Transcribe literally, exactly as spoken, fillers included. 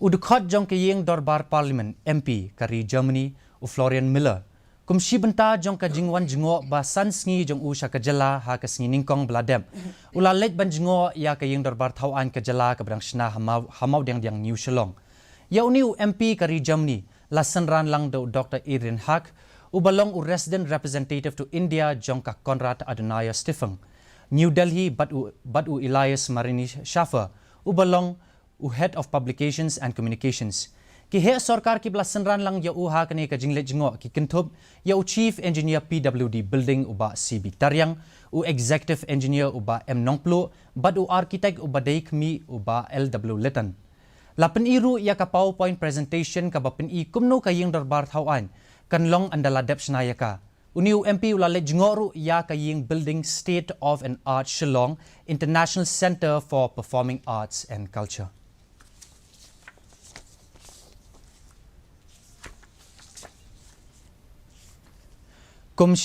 U dkhot jong ka ïing dorbar Parliament, M P, ka ri Germany, u Florian Miller, kum shi bynta jong ka jingwan jngoh ba san sngi jong u sha ka jylla ha ka sngi nyngkong ba la dep, u la leit ban jngoh ïa ka ïing dorbar thaw aiñ ka jylla kaba dang shna ha Maw-, ha Mawdiangdiang New Shillong. Ïa une u M P ka ri Germany la synran lang da u Doctor Adrian Hack, uba long u Resident Representative to India jong ka Konrad Adenauer Stiftung, New Delhi, bad u, bad u Elias Marini Schafer, uba long u Head of Publications and Communications. Ki heh sorkar kiba la synran lang ïa u ha kane ka jingleit jngoh ki kynthup ïa u Chief Engineer P W D Building, u Bah C B Tariang, u Executive Engineer, u Bah M Nongpluh, bad u Architect uba dei khmih, u Bah L W Lytton. La pyni ruh ïa ka PowerPoint presentation kaba pyni kumno ka ïing dorbar thaw aiñ kan long ynda la dep shna ïa ka. Une u M P u la leit jngoh ruh ïa ka ïing building State of an Art Shillong International Centre for Performing Arts and Culture. Kum shi